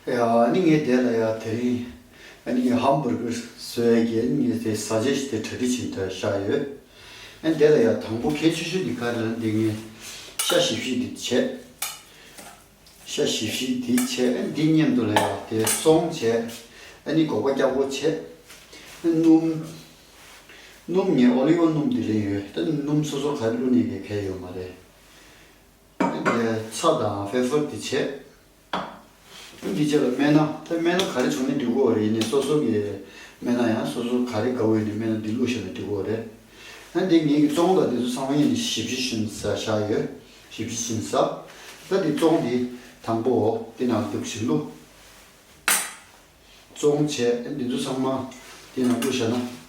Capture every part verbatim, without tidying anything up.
ཡ་ཨ་ནི་ངས་དེ་ལ་ཡ་དེ་རིང་ཨ་ནི་ཧམ་བུར་གར་བཟོ་ཡ་གི་ཨ་ནི་ངས་དེ་ཟ་བྱེད་ཞིག་དེ་གྲ་སྒྲིག་བྱེད་དུ་བཞག་ཡོད། ཨ་ནི་དེ་ལ་ཡ་དང་པོ་གལ་ཆེ་ཤོས་འདི་ག་རེ་ལ་འདི་ངས་ཤ་ཞིབ་ཞིབ་འདི་བྱས། ཤ་ཞིབ་ཞིབ་འདི་བྱས། ཨ་ནི་འདི་མཉམ་དུ་ལ་ཡ་དེ་བཙོང་བྱས། ཨ་ནི་སྒོག་པ་སྐྱ་བོ་བྱས། ཨ་ནི་སྣུམ། སྣུམ་ངས་ཨོ་ལི་ཝ་སྣུམ་འདི་ལེན་ཡོད། ད་ནི་སྣུམ་སོ་སོ་ག་རེ་བླུགས་ནས་གི་གལ་ཡོད་མ་རེད། ཨ་ནི་ཚྭ་དང་ཕེ་ཕར་འདི་བྱས། འདི་རྗེས་ལ་སྨན་སྣ། ད་སྨན་སྣ་ག་རེ་བྱུང་ནས་འདི་དགོས་རེད། ཡིན་ནའི་སོ་སོ་གི་སྨན་སྣ་ཡང་སོ་སོ་ག་རེ་དགའ་བོ་ཡིན་ནའི་སྨན་སྣ་འདི་བླུགས་བཞག་ན་འདི་དགོས་རེད། ཨ་འདི་ངེད་ཀྱི་བཙོང་དང་འདི་ཚོ་ཚང་མ་ཡིན་ནའི་ཞིབ་ཞིབ་ཞིབ་ཟ་བཞག་ཡོད། ཞིབ་ཞིབ་ཞིབ་ཟ། ད་འདི་བཙོང་འདི་དང་པོ་འདི་ནང་འདུག་ཞིབ་བླུགས། བཙོང་བྱས་འདི་ཚོ་ཚང་མ་འདི་ནང་བླུགས་བཞག་ན།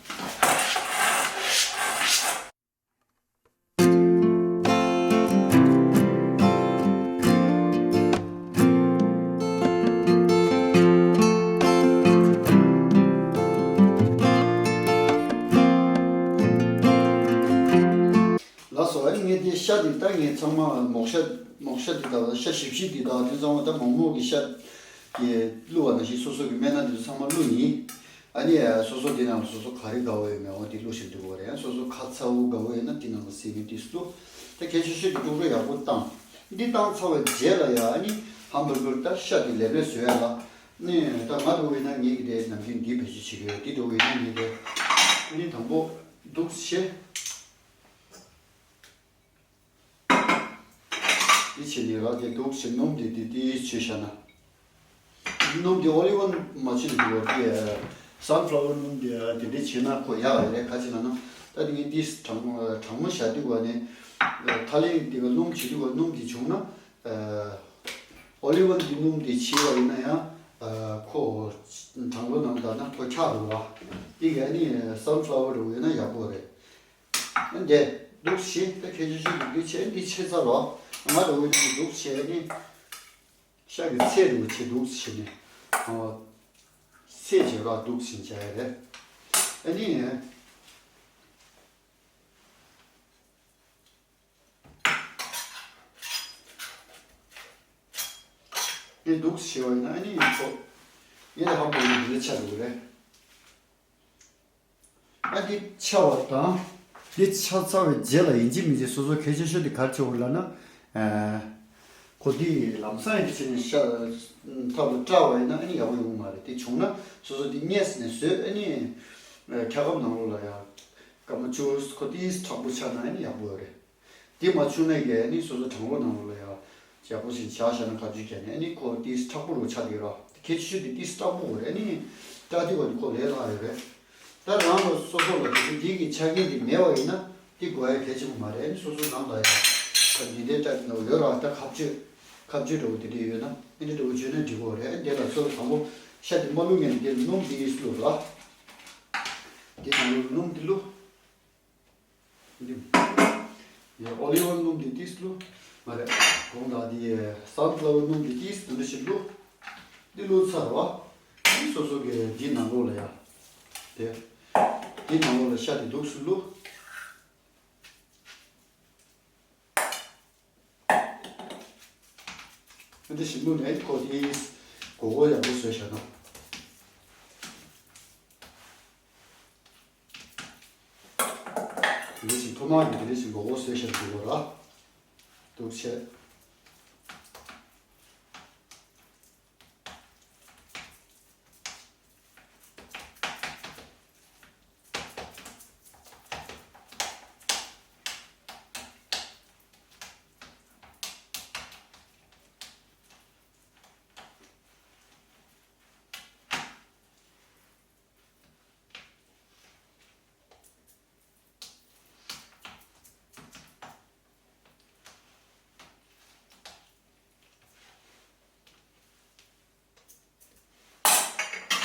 ལགས་སོ། ཨ་ནི་ངས་འདི་ཤ་འདི་ད་ངས་ཚང་མ་མོག་ཤ་མོག་ཤ་འདི་དང་ཤ་ཞིབ་ཞིབ་འདི་དང་འདི་ཚང་མ་ད་མོག་མོག་གི་ཤ་གི་བླུགས་པ་ནང་བཞིན་སོ་སོ་གི་སྨན་སྣ་འདི་ཚོ་ཚང་མ་བླུགས་ཡིན། ཨ་ནི་སོ་སོ་འདི་ནང་ལ་སོ་སོ་ག་རེ་དགའ་བོ་ཡོད་མེད་འོ་འདི་བླུགས་བཞིན་འདུག་པ་རེད། ཡང་སོ་སོ་ཁ་ཚ་བོ་དགའ་བོ་ཡོད་ན་འདི་ནང་ལ་སིལ་མི་འདི་བླུགས། ད་གལ་ཆེ་ཤོས་འདི་ཀྲུག་ཀྲུག་ཡག་པོ་བཏང་། འདི་བཏང་ཚར་བའི་རྗེས་ལ་ཡ་ཨ་ནི་ཧམ་བུར་གར་ད་ཤ་འདི་ལེབ་ལེབ་བཟོ་ཡ་ལ། ནི་ད་ང་འགྲོ་བས་ན་ངེད་ཀྱི་དེ་ནམ་རྒྱུན་འདི་བེད་སྤྱོད་བྱེད་ཀྱི་ཡོད། འདི་འགྲོ་བས་ན་ངེད་དེ་ཨ་ནི་དང་པོ་འདུག་བྱས། འདི་བྱས་ནས་རག་གི་འདུག་བྱས། སྣུམ་འདི་འདི་ཏིས་བྱས་བཞག་ན། སྣུམ་འདི་ཨོ་ལི་ཝ་མ་བྱས་ན་འགྲིག་པ། འདི་སན་ཕ་ལ་ཝར་སྣུམ་འདི་འདི་འདྲ་བྱས་ན་ཁོ་ཡག་རེད། ག་ཅི་ལབ་ན་ད་འདི་ངས་ཏིས་གྲང་གྲང་མོ་བཞག་དུས་པ་ནས་ཐ་ལན་འདི་ག་སྣུམ་བྱེད་དུས་པ་སྣུམ་འདི་བྱུང་ན། ཨོ་ལི་ཝ་འདི་སྣུམ་འདི་བྱས་པ་ཡིན་ན་ཡང་ཁོ་གྲང་ལོ་ནང་ད་ན་ཁོ་འཁྱག་འགྲོ་བ། འདི་ག་ནི་སན་ཕ་ལ་ཝར་འདྲ་བོ་ཡོད་ན་ཡག་པོ་རེད། འདི་འདུག་བྱས། ད་ཁྱེད་ཆོ་ཆོ་འདི་བྱས་འདི་བྱས་ཚར་རོ། ང་འདྲ་བོ་འདི་འདུག་བྱས་ནི་ཤ་གི་ཚད་འདྲ་བོ་བྱས་འདུག་བྱས་ནི། ཨོ། ཚད་བྱས་རོ་འདུག་བྱས་བྱས་རེད། ཨ་ནི། ངས་འདུག་བྱས་པ་ཡིན་ན་ཨ་ནི་ཡིན་ཚོ། ངས་ཧམ་པོ་ཡིན་འདི་ལ་ཆ་འདུག་རེད། ཨ་འདི་ཆ་བ་དང་། འདི་ཆ་ཚར་བའི་རྗེས་ལ་ཡིན་གཅིག་མིན་གཅིག་སོ་སོ་གལ་ཆེ་ཤོས་དེ་ག་རེ་བྱེད་དགོས་ལབ་ན། ཨ། ཁོ་འདི་ལམ་སང་ཡིན་གཅིག་ནས་ཤ་ཐབ་ལ་བཀྲ་བ་ཡིན་ན་ཨ་ནི་ཡག་པོ་ཡོང་གི་མ་རེད། དེ་བྱུང་ན་སོ་སོ་འདི་སྔས་ནས་བཟོས་ཨ་ནི། ཨ། འཁྱག་སྒམ་ནང་ལོགས་ལ་ཡ། སྐར་མ་བཅུ་ཁོ་ཏིས་མཁྲེགས་པོ་ཆགས་ན་ཨ་ནི་ཡག་པོ་ཡོད་རེད། དེ་མ་བྱུང་ན་ཡང་ནི་སོ་སོ་གྲང་ལོ་ནང་ལོགས་ལ་ཡང་ཡག་པོ་ཞིག་བཞག་བཞག་ན་ཁ་ཆུ་བརྒྱབ་ནས་ཨ་ནི་ཁོ་དེ་མཁྲེགས་པོ་རུ་ཆགས་བསྡད་རོགས། དེ་གལ་ཆེ་ཤོས་དེ་དེ་མཁྲེགས་པོ་དགོས་རེད། ཨ་ནི་སྐྲ་དེ་བ་ནི་ཁོ་ལས་སླ་ཡོད་རེད། ད་རང་ལ་སོ་སོ་ལ་དེ་ཚོ་འདི་གི་ཆ་རྐྱེན་དེ་མེད་པ་ཡིན་ན་དེ་དགོས་ཡ་གལ་ཆེན་པོ་མ་རེད། ཨ་ནི་སོ་སོ་ནང་ལ་ཡང་ད་འདི་འདྲའི་སྐྲ་དེ་འདྲ་ཡོད་རོགས། ད་ཁ་ཆུ་ཁ་ཆུ་འདྲ་བོ་དེ་འདྲ་ཡོད་ན་ཨ་ནི་འདྲ་བོ་བཅོས་ན་འགྲིག་གི་རེད། ཨ་ནི་དེ་ལ་སོ་སོ་དང་པོ་ཤ་དེ་མ་བླུགས་ངེས་ནས་དེ་ལ་སྣུམ་དེ་ཡིས་བླུགས་རོགས། དེ་ནང་ལོགས་སྣུམ་དེ་བླུགས། འདི། ཡ་ཨོ་ལི་ཝ་སྣུམ་འདི་ཏིས་བླུགས། མ་རེད། གོང་དག་འདི་སན་ཕ་ལ་ཝར་སྣུམ་འདི་ཏིས་འདི་འདྲ་ཞིག་བླུགས། འདི་བླུགས་ཚར་བ། འདི་སོ་སོ་གི་འདི་ནང་ལོགས་ལ་ཡ། དེ། འདི་ནང་ལོགས་ལ་ཤ་འདི་འདུག་སེ་བླུགས། འདི་ཞིམ་པོ་ནས་ཁོ་དེ་སྒོར་སྒོར་ཡག་པོ་བཟོས་བཞག་ན། དེ་འདྲ་ཞིག་ཐོག་མར་གྱི་དེ་འདྲ་ཞིག་སྒོར་སྒོར་བཟོས་བཞག་འདུག་གོ་ར། འདུག་བྱས།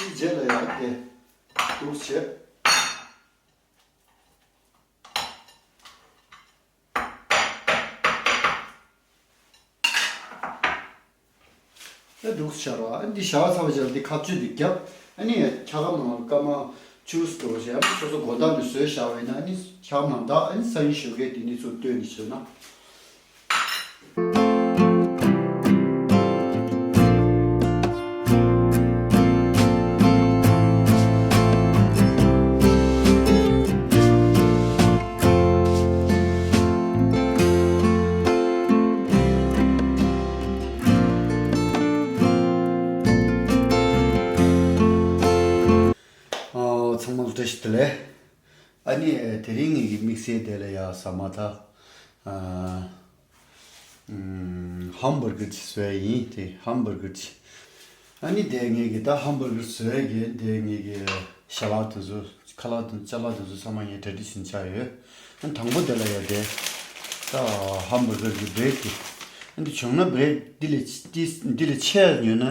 དེའི་རྗེས་ལ་ཡང་དེ་འདུག་བྱས། ཨེ་འདུག་བྱས་ར། ཨ་འདི་བྱས་ཚར་བའི་རྗེས་ལ་འདི་ཁ་གཅོད་འདི་བརྒྱབ། ཨ་ནི་འཁྱག་སྒམ་ནང་སྐར་མ་བཅུ་ཙམ་བྱས། ཨ་སོ་སོ་སྒོ་འགྲམ་དུ་བཟོས་བཞག་པ་ཡིན་ན་ཨ་ནི་འཁྱག་སྒམ་ནང་དག་ཨ་ནི་ས་ཡིན་ཞོགས་ཀས་དེ་ནི་ཚུར་བཏོན་ནས་བཟོས་ན། དེ་ལས། ཨ་ནི་དེ་རིང་ངེད་ཀྱི་དམིགས་བསལ་དེ་ལ་ཡ་ཟ་མ་ཐག་ཨ། ཧམ་བར་གར་ཅིག་བཟོས་ཡིན། དེ་ཧམ་བར་གར་ཅིག་ཨ་ནི་དེ་ངེད་ཀྱི་ད་ཧམ་བར་གར་བཟོས་ཀྱི་དེ་ངེད་ཀྱི་ཞལ་ལག་དེ་ཚོ་ཁ་ལག་དང་ཅ་ལག་དེ་ཚོ་ཚང་མ་ངས་གྲ་སྒྲིག་བྱས་ཆགས་ཡོད། ཨ་དང་པོ་དེ་ལ་ཡ་དེ་ད་ཧམ་བར་གར་གྱི་བྷི་རེཌ་དེ། ཨ་འདི་བྱུང་ན་བྷི་རེཌ་འདི་ལས་འདི་འདི་ལས་ཆེ་ཡོད་ན་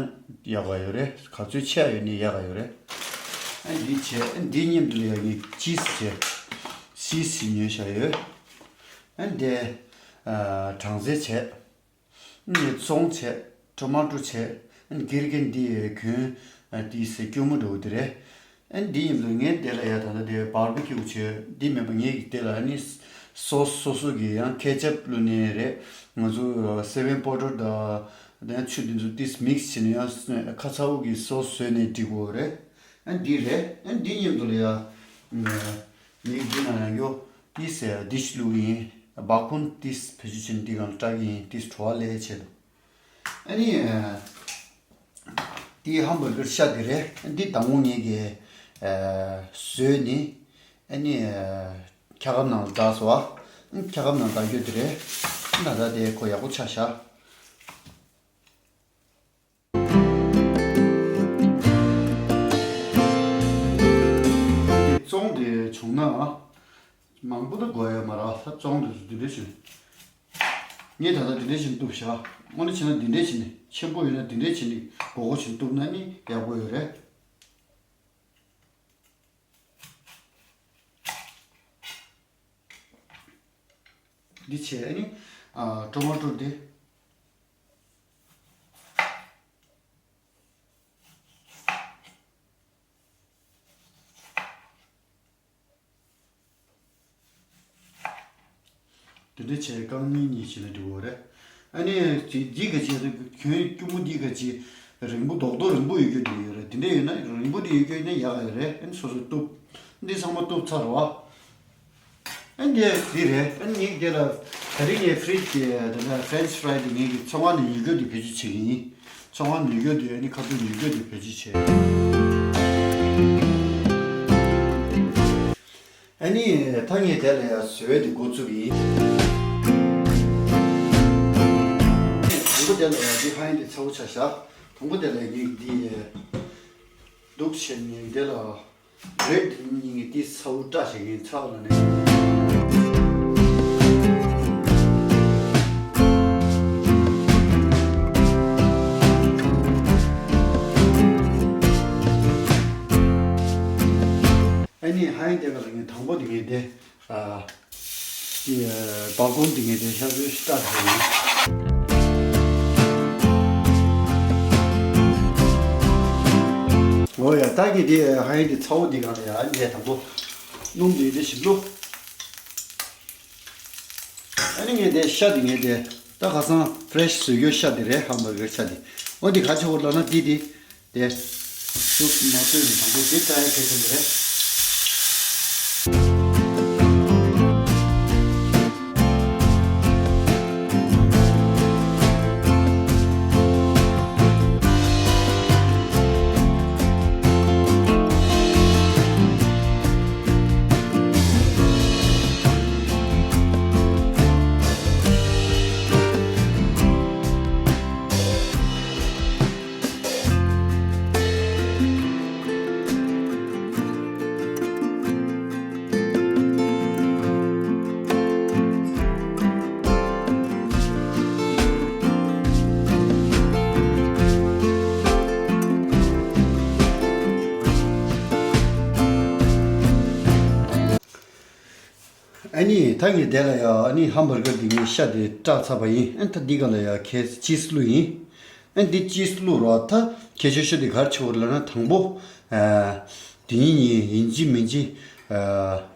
ཡག་ག་ཡོད་རེད། ག་ཚོད་ཆེ་ཡོད་ན་ཡག་ག་ཡོད་རེད། ཨ་འདི་བྱས། ཨ་འདི་མཉམ་དུ་ལ་ཡ་གི་ཅིས་བྱས། སིས་ཉོས་བཞག་ཡོད། ཨ་འདི་ཨ་གྲང་ཟས་བྱས། ཨ་ནི་བཙོང་བྱས། ཊོ་མ་ཊོ་བྱས། ཨ་ནི་དགེ་རྒན་འདི་གྱོན་ཨ་ཏི་སེ་སྐྱུར་མོ་འདྲ་བོ་འདི་རེད། ཨ་ནི་འདི་ཡིན་དུས་ངས་དེ་ལ་ཡ་ད་ལྟ་དེ་བར་བི་ཁྱུ་བྱས། འདི་མེད་པ་ངས་ཀྱི་དེ་ལ་ཨ་ནི་སོ་སི་སོ་སོ་གི་ཡང་ཁེ་ཅབ་བླུགས་ནས་རེད། ང་ཚོ་སེ་ཝན་པའུ་ཌར་དང་དེ་ཆུ་འདི་ཚོ་ཏིས་མིག་སི་བྱས་ནས་ཡང་ཁ་ཚ་བོ་གི་སོ་སི་བཟོས་ནས་འགྲིག་གོ་རེད། ཨ་འདི་རེད། ཨ་འདི་མཉམ་དུ་ལ་ཡ་ངས་འདི་ན་ཡང་ཡོ་ཏིས་ཨ་འདི་ཞིག་བླུགས་ཡིན། སྦག་ཀོང་ཏིས་བེད་སྤྱོད་བྱས་ནས་འདི་གང་ལ་སྐྲག་གི་ཡིན། ཏིས་བྲོ་བ་ལས་ཆེད་དུ། ཨ་ནི་འདི་ཧམ་བར་གར་ཤ་འདི་རེད། འདི་དང་པོ་ངེད་ཀྱིས་བཟོས་ནི། ཨ་ནི་འཁྱག་སྒམ་ནང་ལ་བརྡགས་སོང་བ། འཁྱག་སྒམ་ནང་བརྡགས་རྒྱུ་འདི་རེད། ད་ལྟ་དེ་ཁོ་ཡག་པོ་ཆགས་ཤག་བཙོང་དེ་བྱུང་ན་མང་པོ་ད་དགོས་ཡ་མ་རེད། ད་བཙོང་དེ་ཚོ་འདི་འདྲ་བྱུང་། ངས་ད་ལྟ་འདི་འདྲ་བྱས་ནས་གཏུབ་བཞག་དངོས་གནས་བྱས་ན་འདི་འདྲ་བྱས་ནས་ཆེན་པོ་ཡོད་ན་འདི་འདྲ་བྱས་ནས་སྒོར་སྒོར་བྱས་ནས་གཏུབ་ན་ནི་ཡག་པོ་ཡོད་རེད། འདི་བྱས་ནི་ཨ་ཊོ་མ་ཊོ་འདི། དེ་འདྲ་བྱས་རྐང་གཉིས་གཉིས་བྱས་ན་འགྲིག་གོ་རེད། ཨ་ནི་འདི་འདི་ག་ཅིག་གྱོན་སྐྱུར་མོ་འདི་ག་ཅིག་རིང་པོ་རྡོག་རྡོག་རིང་པོ་ཡོད་རྒྱུ་འདི་ཡོད་རེད། དེ་འདྲ་ཡོད་ན་རིང་པོ་འདི་ཡོད་རྒྱུ་ཡིན་ན་ཡག་ཡོད་རེད། ཨ་ནི་སོ་སོ་གཏུབ། འདི་ཚང་མ་གཏུབ་ཚར་བ། ཨ་འདི་འདི་རེད། ཨ་ནི་ངས་འདི་ལ་ད་རིང་ངས་ཕི་རིཇ་གི་དེ་འདྲ་ཕ་རེན་ཆི་ཕ་རའི་འདི་ངས་ཀྱི་ཚོང་ཁང་ནས་ཉོ་རྒྱུ་འདི་བེད་སྤྱོད་བྱེད་ཀྱི་ཡིན། ཚོང་ཁང་ཉོ་རྒྱུ་དེ་ཨ་ནི་ཁ་ཐུག་ཉོ་རྒྱུ་དེ་བེད་སྤྱོད་བྱས། ཨ་ནི་ད་ངས་དེ་ལ་ཡ་བཟོས་དེ་འགོ་བཙུགས་ཡིན། དང་པོ་དེ་ལ་ཡ་འདི་ཧ་ཡིན་དེ་ཚ་བོ་ཆ་བཞག་དང་པོ་དེ་ལ་ངས་འདི་འདུག་བྱས་ནས་དེ་ལ། རེད། དེ་ཉིན་གྱི་དེ་ཚ་བོ་སྐྲ་བྱེད་མཁན་ཚ་བོ་ལ་ནས། ཨ་ནི་ཧ་ཡང་དེ་ག་ལ་ངས་དང་པོ་དེ་ངས་དེ། ཨ། དེ་སྦག་ཀོང་དེ་ངས་དེ་ཤ་ཚོའི་སྐྲ་དེ་ཡིན། འོ་ཡ། ད་ངས་དེ་ཧ་ཡང་དེ་ཚ་བོ་དེ་ག་ལ་ཡ་ངས་དང་པོ་སྣུམ་དེ་དེ་ཞིབ་ལོ། ཨ་ནི་ངས་དེ་ཤ་དེ་ངས་དེ་ད་ཁ་སང་ཕི་རེ་ཤི་བཟོས་རྒྱུ་ཤ་དེ་རེད། ཧམ་བར་གར་ཤ་དེ། འོ་དེ་ག་ཆེ་བོ་ལབ་ན་དེ་དེ། དེ། སུབ་མ་བཏོན་ནས་དང་པོ་དེ་བཀྲ་ཡ་གལ་ཆེན་པོ་རེད། ཨ་ནི་ད་ངས་དེ་ལ་ཡ་ཨ་ནི་ཧམ་བར་གར་འདི་ངས་ཤ་དེ་སྐྲག་ཚར་བ་ཡིན། ཨ་ད་འདི་ག་ལ་ཡ་ཁེ་ཅིས་བླུགས་ཡིན། ཨ་འདི་ཅིས་བླུགས་རོགས། ད་ཁྱད་ཆོས་ཤོས་དེ་ག་རེ་ཆེ་བོ་ལབ་ན་དང་པོ། ཨ། དེ་ཉིན་ཡིན་གཅིག་མིན་གཅིག་ཨ།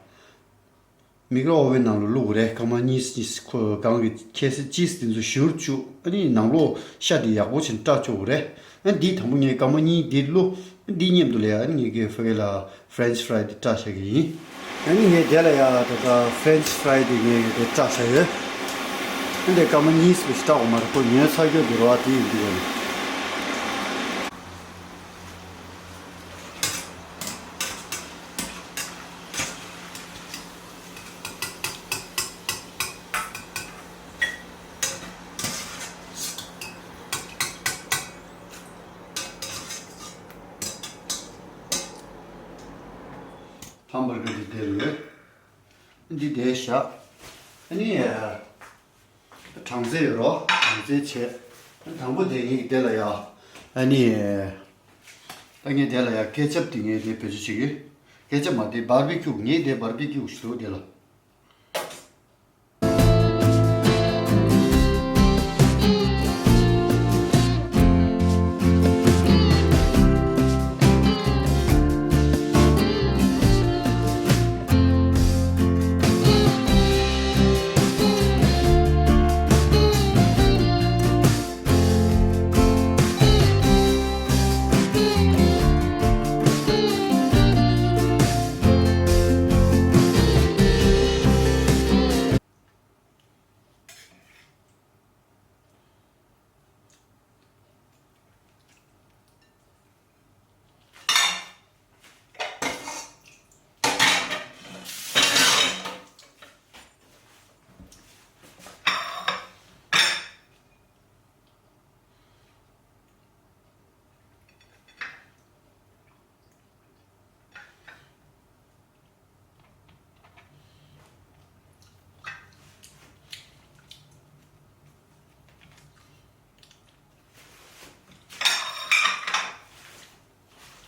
མིག་རོ་ཨོ་ཝེན་ནང་ལ་བླུགས་རེད། སྐར་མ་གཉིས་གཉིས་ཁོ་གང་གི་ཁྱད་ཆིས་དེ་ཚོ་བཞུར་བཅུག་ཨ་ནི་ནང་ལོགས་ཤ་དེ་ཡག་པོ་བྱས་ནས་སྐྲག་བཅུག་རེད། ཨ་འདི་དང་པོ་ངས་སྐར་མ་གཉིས་འདི་བླུགས། ཨ་འདི་མཉམ་དུ་ལ་ཡ་ཨ་ནི་ངས་ཀྱི་ཕ་གི་ལ་ཕ་རེན་ཆི་ཕ་རའི་དེ་སྐྲག་བཞག་གི་ཡིན། ཨ་ནི་ངས་དེ་ལ་ཡ་ད་ལྟ་ཕ་རེན་ཆི་ཕ་རའི་དེ་ངས་ཀྱི་དེ་སྐྲག་བཞག་ཡོད། ཨ་འདི་སྐར་མ་གཉིས་ཙམ་ཞིག་སྐྲག་དགོས་མ་རེད། ཁོ་ཉོས་ཚར་རྒྱུ་འདི་རེད་བ། དེ་ཡིན་འདི་ཡོད་ནི། ཧམ་བར་གི་འདི་དེ་རེད། འདི་དེ་བཞག་ཨ་ནི། གྲང་ཚལ་ཡོད་རོ། གྲང་ཚལ་བྱས། དང་པོ་དེ་ངེད་ཀྱི་དེ་ལ་ཡ། ཨ་ནི། ད་ངས་དེ་ལ་ཡ་ཀེ་ཅབ་དེ་ངས་དེ་བེད་སྤྱོད་བྱེད་ཀྱི། ཀེ་ཅབ་མ་དེ་བར་བི་ཁྱུ། ངས་དེ་བར་བི་ཁྱུ་ཞུ་དེ་ལ།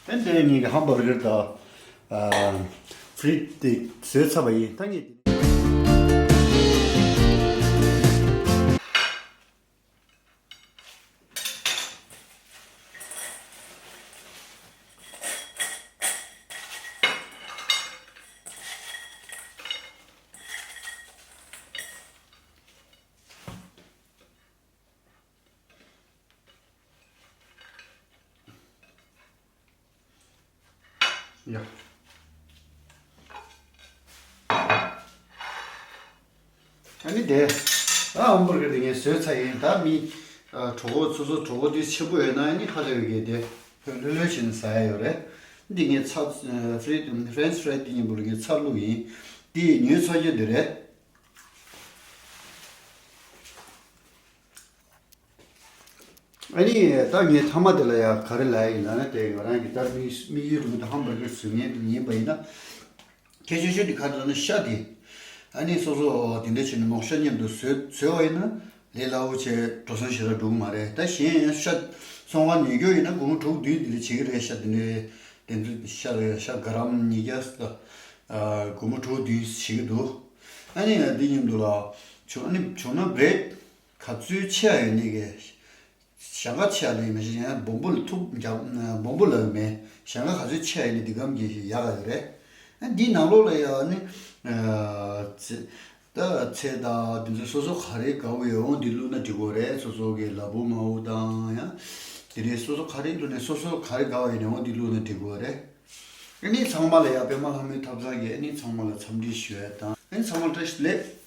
ཏན་ཏན་ངེད་ཀྱི་ཧམ་བར་གར་དང་། ཕྲིད་དེ་བཟོས་ཚར་བ་ཡིན། ད་ངས་དེ། ཡ། ཨ་ནི་དེ། ཨ་ཧམ་བར་གར་དེ་ངས་བཟོས་ཚར་ཡིན། ད་མི་གྲོད་ཁོག་སོ་སོ་གྲོད་ཁོག་དེ་ཆེན་པོ་ཡོད་ན་ཨ་ནི་ཧ་ལས་པའི་གི་དེ་ལྷོད་ལྷོད་བྱས་ནས་ཟ་ཡ་ཡོད་རེད། འདི་ངས་ཚ། ཕྲིད། ཕ་རན་སི་ཕ་རའི་དེ་གཉིས་པོ་ལ་ངས་ཚ་བླུགས་ཡིན། དེ་ཡི་ཉོས་ཚར་རྒྱུ་དེ་རེད། ཨ་ནི་ད་ངས་མཐའ་མ་དེ་ལ་ཡ་ག་རེ་ལབ་ཡིན་ལབ་ན། དེ་ང་རང་གི་ད་དམིགས་དམིགས་ཡུལ་རུ་ད་ཧམ་བར་གར་བཟོ་མཁན་དེ་ཡིན་པ་ཡིན་ན། གལ་ཆེ་ཤོས་དེ་ག་རེ་ལབ་ན་ཤ་དེ། ཨ་ནི་སོ་སོ་དེ་འདྲ་བྱས་ནས་མོག་ཤ་མཉམ་དུ་བཟོས་བཟོས་པ་ཡིན་ན་ལས་སླ་བོ་བྱས། འགྲོ་སོང་ཞེ་དྲག་འགྲོ་གི་མ་རེད། ད་གཞན་ཡང་ཤ་ཚོང་ཁང་ཉོ་རྒྱུ་ཡིན་ན་སྒོར་མོ་དྲུག་བདུན་དེ་འདྲ་བྱེད་ཀྱི་རེད། ཤ་དེ་འདྲའི་དེ་ཚོ་ཤ་རེད། ཤ་ག་རམ་ཉིས་བརྒྱ་ཙམ། སྒོར་མོ་དྲུག་བདུན་བྱེད་ཀྱི་འདུག་ཨ་ནི་ཡང་དེ་མཉམ་དུ་ལ་བྱུང་། ཨ་ནི་བྱུང་ན་བྷི་རེཌ་ག་ཚོད་ཆེ་ཡ་ཡོད་ནི་གི། ཞང་ཁ་ཆེ་ཡ་ལས་མི་ཤེས། ཡང་སྦོམ་པོ་ལ་ཐུག་རྒྱག་སྦོམ་པོ་ལ་མེད། ཞང་ཁ་ག་ཚོད་ཆེ་ཡ་ཡོད་ནི་འདི་གམ་གྱི་ཡག་ག་ཡོད་རེད། ཨ་འདིའི་ནང་ལོགས་ལ་ཡང་ནི། ཨ་ཚེ་ད་ཚེ་ད་འདི་ཚོ་སོ་སོ་ག་རེ་དགའ་བོ་ཡོད་འོང་འདི་བླུགས་ན་འགྲིག་གོ་རེད། སོ་སོ་གི་ལ་ཕུག་མ་འུ་དང་ཡང་དེ་རེད། སོ་སོ་ག་རེ་བླུགས་ནས་སོ་སོ་ག་རེ་དགའ་བ་ཡོད་ནས་འོང་འདི་བླུགས་ན་འགྲིག་གོ་རེད། ཨ་ནི་ཚང་མ་ལ་ཡ་པད་མ་ལྷ་མོའི་ཐབ་ཚང་གི་ཨ་ནི་ཚང་མ་ལ་འཚམས་འདྲི་ཞུ་ཡ་དང་། ཨ་ནི་ཚང་མ་བཀྲ་ཤིས་བདེ་ལེགས།